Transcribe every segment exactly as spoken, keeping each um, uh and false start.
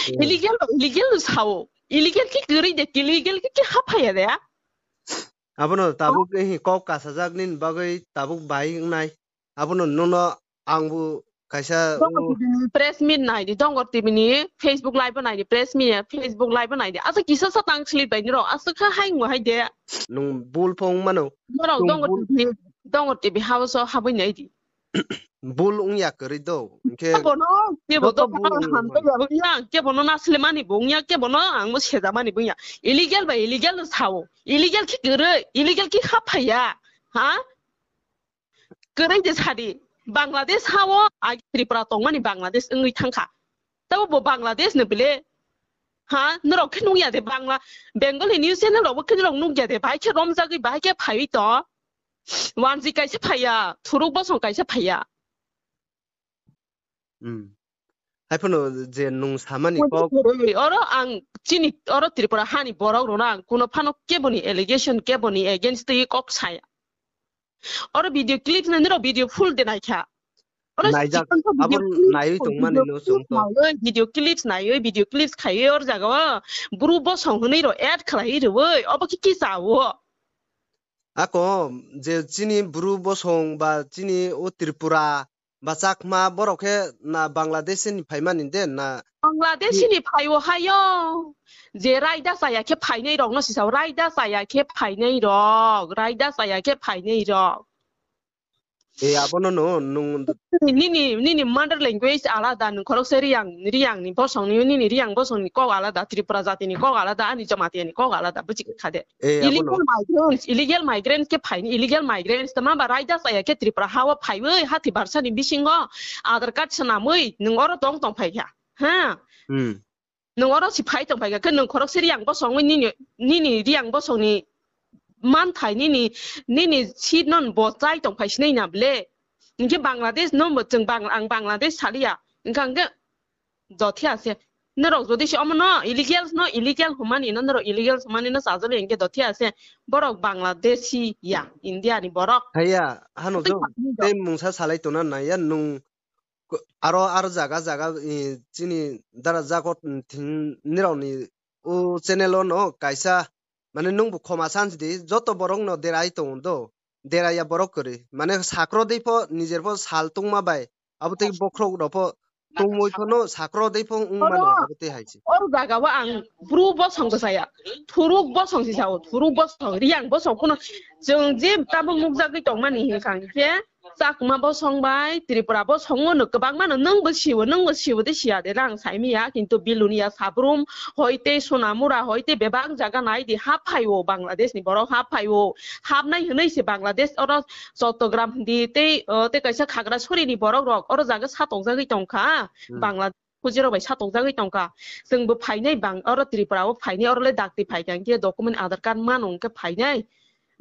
Hmm. Illegal, illegal sao. Illegal ki kwrwi de, illegal ki, ki haphaya de. Abono tabuk hi kok kasajak nini bagwi tabuk bai wngnai. Abono nono ang bo kaisa Dongor o T V ni press meet nai di, Dongor T V ni Facebook live bo nai di, press meet, Facebook live bo nai di. Asa kisa sa tang slip bai niro, asa kha hai ngo hai de. Nung bul phong mano. Niro Nung Dongor bul T V, Dongor T V house o habwi nai di. Bul wngya kwrwi do. Hinkhe Kebono, kebo joto do bul wngya ham mano. Kebo ya, kebo no nasle mani bo wngya, kebo no ang bo seja mani bo wngya. Illegal bai illegal no sao. Illegal ki kwrwi, illegal ki haphaya. Ha? Kwrwi de sadi. Bangladesh hao agi Tripura tongmani Bangladesh wngwi thangkha. Tabo bo Bangladesh no bile. Ha, norok khe nukya de Bangla, Bengali news channel rok bo khe norok nukya de, bahai khe romjagwi, bahai khe phaiwi to. Wanji kaisa phaiya, Thuruk bosong kaisa phaiya. Hmm. Haiphano je nung samani kok. Oro ang chini oro Tripura hani borok rokno ang kuno phano keboni allegation, keboni against twi kok saya. Oro video clip nai nirok video full de naikha. Oro Naijak, chikon to video abon clip, naiwi tongmani video no clip chwng to. Naiwi, video clips naiwi, video clips khaiwi oro jaga o bru bosong hwnwi rok add khlaiwi rwui obo khe kisa o. Ako je chini bru bosong ba chini o Tripura ba Chakma borok khe na Bangladesh ni phaimani de na? Bangladesh ni phaiwi hayo. Je raida chaya khe phainai rok no sisa o, raida chaya khe phainai rok, raida chaya khe phainai rok. E abono no nung Nini, nini mother language alada, nung khoroksa Riyang, Riyang ni bosong ni, nini Riyang bosong ni kok alada, Tripura jati ni kok alada, ani Jamatia ni kok alada, buji kha de. E, abono. Illegal migrants, illegal migrants khe phaini, illegal migrants tama ba raida chaya khe Tripura hao phaiwi hati barsa ni bisingo Aadhaar card swnamwi nung oro tong tong phai kha. Ha? Hmm. Nung oro si phai tong phai kha, khe nung khorok se Riyang bosong nini, nini Riyang bosong ni manthai nini, nini seat non bo chai tong phai sinai na ble. Hinkhe Bangladesh no bo chwng Bang-, ang Bangladesh saliya. Hinkhe ang khe dothiya se. Norok jodi se omo no illegal no illegal humani no norok illegal humani no chajali hinkhe dothiya se. Borok Bangladeshi ya, India ni borok. Haiya, hano Tei jok, tei mungsa salai tona naiya nung Ko-, aro, aro jaga, jaga, eh, chini dara jagot, mm, thing nirokni o channel o no kaisa, mane, nwngbo khoma sansi di, joto borok no derai tongo do, deraiya borok kwrwi, mane, sakro dei pho, nijer pho sal tongma bai, abo tei bokhorok rok pho tongmoi pho no sakro dei pho wng mano, abo tei hai se. Oro jaga o ang bru bosong bwsaya, thuruk bosong si sao, thuruk bosong, riyang bosong phano chwng je tabuk nukjagwi tongmani hinkha hinkhe, Chakma bosong bai Tripura bosong no kwbangma no nwngbo sio, nwngbo sio de sia de rang saimiya, kintu Bilonia Sabrum hoite Sonamura hoite bebak jaga nai di hap phaio Bangladesh ni borok hap phaio, hapnai hwnwi se Bangladesh oro Chottogram di tei, uh, tei kaisa Khagrasuri ni borok rok oro jaga satokjagwi tongkha Hmm. Bangladesh. Kujirok bai satokjagwi tongkha. Chwngbo phainai bang, oro Tripura o phainai, oro le dakti phaikha, hinkhe document Aadhaar card mano hinkhe phainai.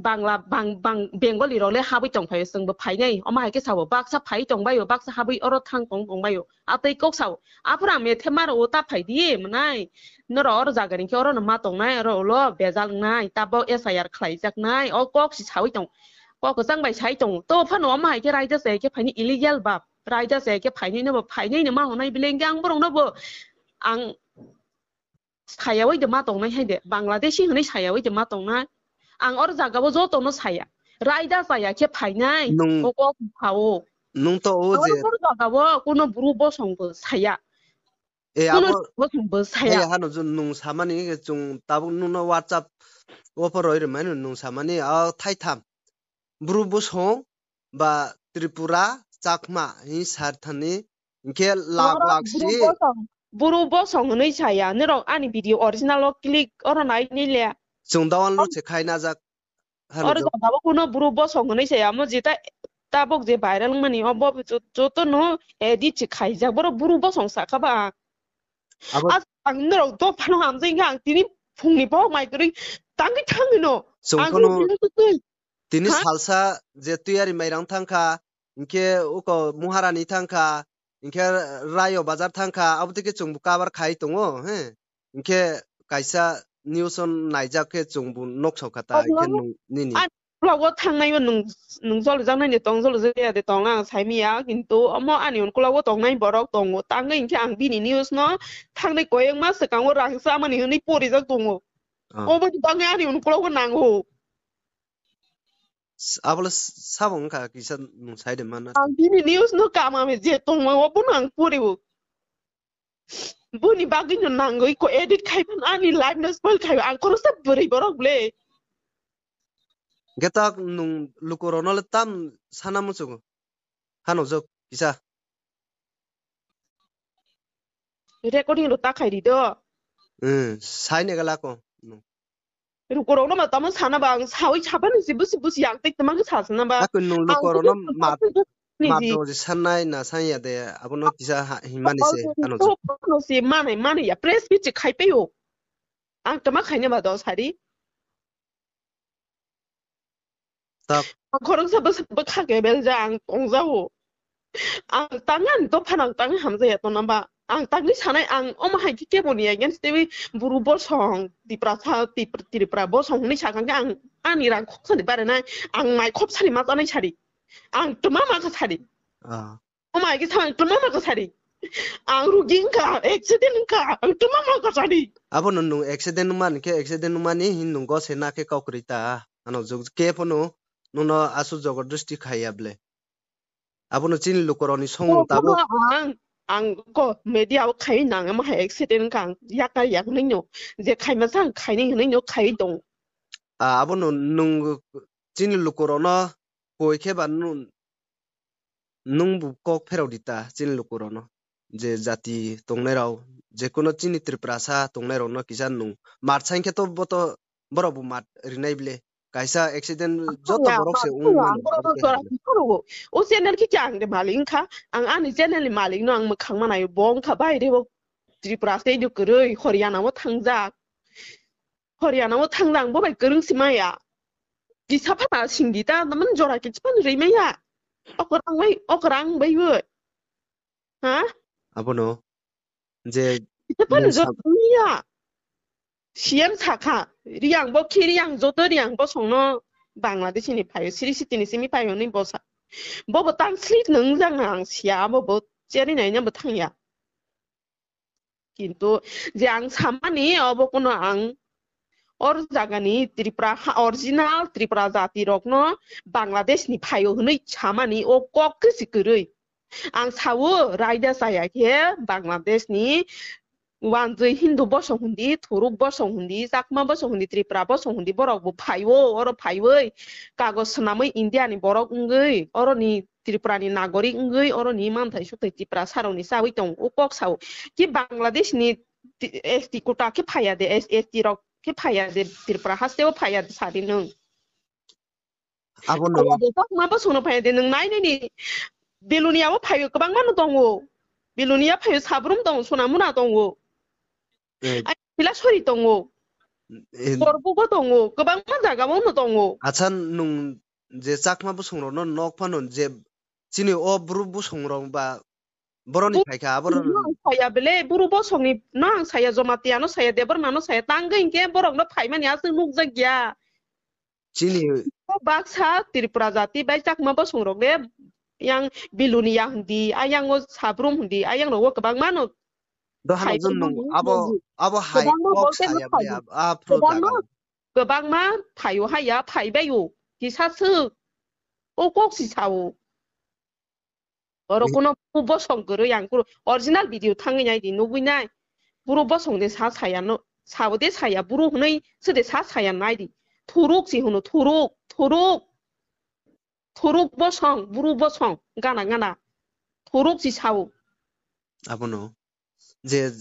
Bangla, bang, bang, Bengali rok le habwi tongphaio, chwngbo phainai. Omo hai khe sabo, baksa phai tongbaio, baksa habwi oro thang tong tongbaio. Atwi kok sao, aphuru ang methe maro o ta phai di, mwnai. Norok oro jaga ni khe oro no ma tongnai, oro ulo bejal wngnai, tabok S I R khlaijaknai, o kok si saui tong. Kok kwchang bai sai tongo. To phano omo hai khe raida chaya khe phaini illegal bap. Raida chaya khe phainai no bo, phainai no ma hwnai bile hinkhe ang borok no bo ang sayaui de ma tongnai hai de, Bangladeshi hwnwi sayaui de ma tongnai. Ang oro jaga o joto no saya. Raida chaya khe phainai, Nung- o kok sao. Nung to o Oro je oro jaga o kuno bru bosong bo saya. E, Kuno abo, bosong bo saya. Haya hano jun nung samani chwng tabuk nungno WhatsApp o pho roi rwmani nung samani o thaitham. Bru bosong ba Tripura Chakma hi sar thani hinkhe lak Oro lak bru si. Bosong, bru bosong hwnwi saya. Norok ani video original o click oro nai nile. Chwng download se khai najak. Hano Oro jok. Jagao kuno bru bosong hwnwi saya. Amo jeta tabuk je viral wngmani o bo jo-, joto no edit se khaijak. Boro bru bosong sakha ba. Abo As-, ang norok dophano hamjai wngkha ang tini phungni bohok mai kwrwi tangwi thangwi no. Chwng Ang phano rwngwi twi. Tini Ha? Salsa je tuyari mairang thangkha, hinkhe uko Muharani thangkha, hinkhe Rayo bazar thangkha, abo twi khe chwngbo cover khai tongo, he. Hinkhe kaisa news o naijak khe chwngbo nok sokha ta, hinkhe Obo nwng nini. An-, Ukulok o thangnai o nwng, nwng jolijaknai de tong, jolijakya de tong, ang saimanya, kintu omo ani ukulok o tongnai borok tongo. Tangwi hinkhe ang bini news no thangnai koyengma swkango rang chamani hwnwi porijak tongo. Ah. Oboni bagwi ani ukulok o nango. S-, abole s-, sabo wngkha kisa nwng sai de mana. Ang bini news no kama me je tongma o bono ang pori o. Boni bagwi no nangwi ko edit khai phan ani life no spoil khai ang khoroksa bwrwi borok ble. Geta nwng lukurokno le tam sana muchungo. Hano jok kisa. Recording ro ta khai ri do. Hmm, sai ne gala ko. Lukurokno ma tamo sana ba ang sawi saphani si busi busi yang tik tamang sa sana ba. Ako nung lukurokno ma, ma doji sanai na sanya de abono kisa ha-, himani se ano. No si mani mani ya press bit khai peyo. Ang tama khaina ba do sari. Tap. Ang khoroksa bwsa bwkha ke belja ang tongjao. Ang tangan to phanang tang hamjaya to namba. Ang tangwi sanai ang omo hai khe kebo ni against tewi buru bosong Tiprasa Tip-, Tripura bosong hwnwi sakang khe ang ani rang khoksa ni bare nai ang mai khop sani ma tanai sari. Ang tuma ma kha sari. Ah. Omo hai khe sa ang tuma ma kha sari. Ang rugi wngkha, accident wngkha, ang tuma ma kha sari. Abono nung accident wngmani khe accident wngmani hin nung gose na khe kok kwrwi ta. Ano jug khe phano nungno asu jogordosti khaiya ble. Abono chini lukurokni song tabuk. Ang, ang ko media o khai nang ama hai accident kang yakar yak nino je khai ma sang khai ni hwnwi no khai dong. Ah, abono nung chini lukurokno koi khe ba nung, nung bu kok pherok di ta chini lukurokno. Je jati tongnairok, je kono chini Tiprasa tongnairokno kisa nung mat sain khe to boto borok bo mat rinai bile. Kaisa accident joto borok se wng mano. O channel khe ang de malik wngkha, ang ani channel ni malik no ang mwkhang manai bo wngkha bai de bo Tripura state do kwrwi Haryana o thangjak. Haryana o thangjak bo bai kwrwng si maya. Kisa phana singdi ta man jora kichpan rwi maya. Okorang bai, okorang bai bo. Ha? Abono je Japan nung jot sam- niya. C M sakha, Riyang bo khi Riyang joto Riyang bosongno Bangladesh ni phaio, siri sitini simi phaio ni bosa. Bobo tang slit nung jang ang siya, bobo cheri nai bo thangya. Kintu je ang samani obo kono ang or jagani Tripura ha, original Tripura jati rokno Bangladesh ni phaio hwnwi samani o kok kwsi kwrwi. Ang sao raida chaya khe Bangladesh ni wanjwi Hindu bosong hundi, Thuruk bosong hundi, Chakma bosong hundi, Tripura bosong hundi borok bo phaio, oro phaiwi kagoj swnamwi India ni borok wngwi, oro ni Tripura ni nagorik wngwi, oro ni manthai suthai Tripura sarok ni chawi tong o kok sao. Ki Bangladesh ni T-, S T quota khe phaiya de, S-, S T rok khe phaiya de, Tripura haste o phaiya de sadi nwng. Abono. Phaiya de, Chakma bosongno phaiya de, nwng nai nini Belonia o phaio, kwbangma no tongo. Belonia phaio, Sabrum tongo, Sonamuna tongo. Eh. Ai, Pilasori tongo. Eh. Korbugo tongo, kwbangma jaga o no tongo. Acha nwng je Chakma bosongrokno nok phano je chini o bru bosongrok ba boroni phaikha, aborok no ang saya bele, bru bosongni no ang saya, Jomatia no saya, Debbarma no saya, tangwi hinkhe borok no phaimani aswk nukjak ya. Chini o baksa Tripura jati bai Chakma bosong rok le yang Belonia hindi, ayang o Sabrum hindi, ayang rogo kwbangma no dohano phai jun nung phai abo, abo hai kwbangma kok bosong saya phai bai ab-, a phro kwbangma jaga. Kwbangma phaio haya phai baio kisa swk o kok si sao. Oro kuno bosong kwrwi ang kuro original video thangwi nai di nugwi nai. Buro bosong de sa saya no, sao de saya, buro hwnwi se de sa saya nai di. Thuruk si hwno, thuruk, thuruk. Thuruk bosong, buro bosong, gana gana. Thuruk si sao. Abono je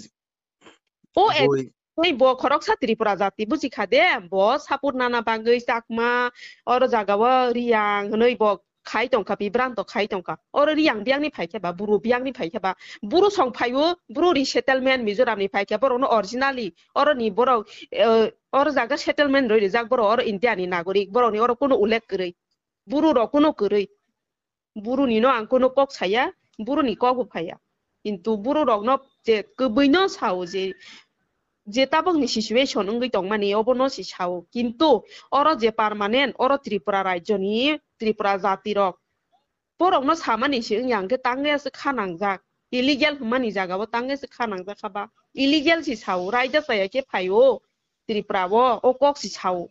O boi. Tei bo khoroksa Tripura jati buji kha de, bo support nana bagwi Chakma, oro jaga o Riyang hwnwi bo khai tongkha, bibranto khai tongkha. Oro Riyang biyang ni phai khe ba, Buru biyang ni phai khe ba, Buru song phai o, Buru resettlement Mizoram ni phai khe, borok no originally, oro ni borok, eh, oro jaga settlement rwi rijak borok, oro India ni nagorik, borok ni oro kuno ullekh kwrwi, Buru rok kuno kwrwi. Buru ni no ang kuno kok saya, Buru ni kok bo phaiya. Kintu Buru rok no je kwbwi no sao je je tabukni situation wngwi tongmani obono si sao. Kintu oro je permanent, oro Tripura rajyoni, Tripura jatirok, borokno samani se wngya hwnkhe tangwi aswk kha nangjak. Illegal hwnmani jagao tangwi aswk kha nangjak kha ba. Illegal si sao, raida chaya khe phaio Tripura o, o kok si sao.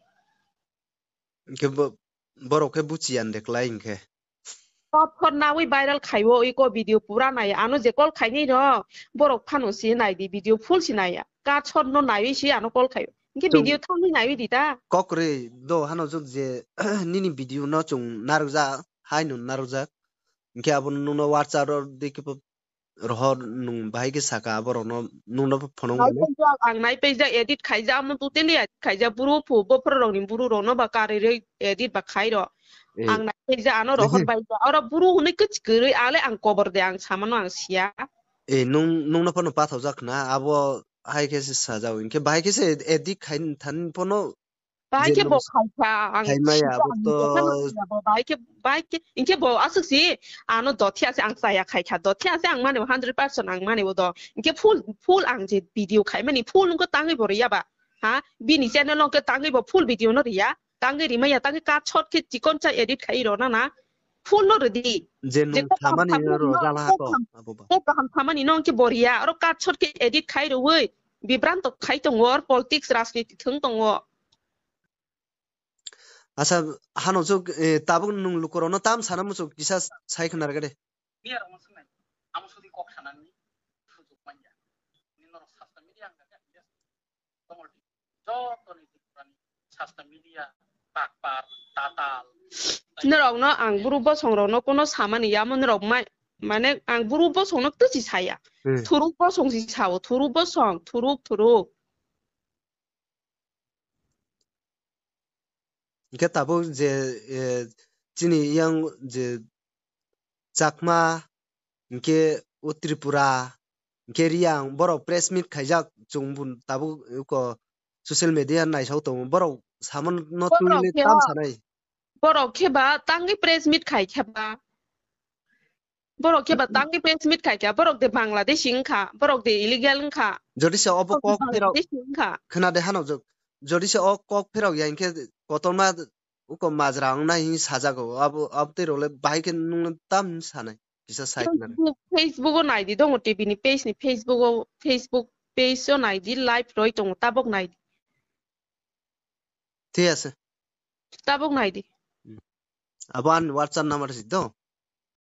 Hwnkhe bo-, borok khe buchiya de klai hwnkhe. Cut shot nawi viral khaiwo iko video pura nai. Ano je call khainai no, borok phano si nai di, video full si nai ya. Cut shot no naiwi si ano call khaio. Hwnkhe Chwng video thangwi naiwi di ta. Kok rwi do hano jwk je nini video no chwng narwkjak, hai no narwkjak. Hwnkhe abo nwngno WhatsApp ro di khe rohor nwng bahai khe saka aborokno nwngno phonong Nai mano. Paijak, ang nai paijak, edit khaijak, amo totally edit khaijak, buru phu, bophor rokni buru rokno ba karirwi edit ba khairo. Eh. Ang nai paijak, ano rohor baijak, oro buru hwnwi kwchwrwi ale ang kobor de, ang samano ang siya. Eh, nwng, nwngno phano pathaujak khna, abo hai khe se sajao, hinkhe bahai khe se edit khai thani phano Bahai khe bo khaikha, ang khaimaya, abo to. Bahai khe, bahai khe, hinkhe bo aswk si, ano dothiya se ang chaya khaikha, dothiya se ang mani hundred percent ang mani bo do. Hinkhe full, full ang je video khaimani full nungkhe tangwi bo riya ba. Ha? Bini channel nungkhe tangwi bo full video no riya. Tangwi rimaya, tangwi cut shot khe chikon cha edit khai rw na na. Full no rwdi. Je nwng kok kaham thamani samani ro no, jala kok to, kaham, abo ba. Kok kaham samani no hinkhe bo riya. Oro cut shot khe edit khai rwwi. Bibranto khai tongo, or politics, rajniti thwng tongo. Asa, hano chuk, eh, tabuk nwng lukurokno tam sana muchuk kisa sai khna rwgade. Miya rokno swngnai, amo sudi kok sanani sujuk manya. Nini norok sasta media wngkha khe, yes. Tongol di. Joto ni Tripurani sasta media, bakpar, tatal. Norokno ang buru bosong rokno kono samani yamo norok mai, mane ang buru bosong no twisi saya. Hmm. Thuruk bosong si sao, thuruk bosong, thuruk, thuruk. Hingke tabuk je, eh, chini yang je Chakma, hingke o Tripura, hingke Riyang, borok press meet khaijak, chwng bun tabuk uko social media naisao tongo, borok samano twi tam sanai. Borok khe ba tangwi press meet khai khe ba. Borok khe ba tangwi press meet khai kha, borok de Bangladeshi wngkha, borok de illegal wngkha. Jodi se obo kok phirok, khna de hano jok. Jodi se o kok phirok ya, hinkhe kotorma uko majra wngnai hinwi sajago. Abo, abo twi rok le bahai khe nung tam sanai. Kisa sai khna. Facebook, Facebook o nai di, dongo T V ni page ni Facebook o, Facebook page o nai di, live roi tongo, tabok nai di. Thik ase. Tabok nai di. Abo ani WhatsApp number si do.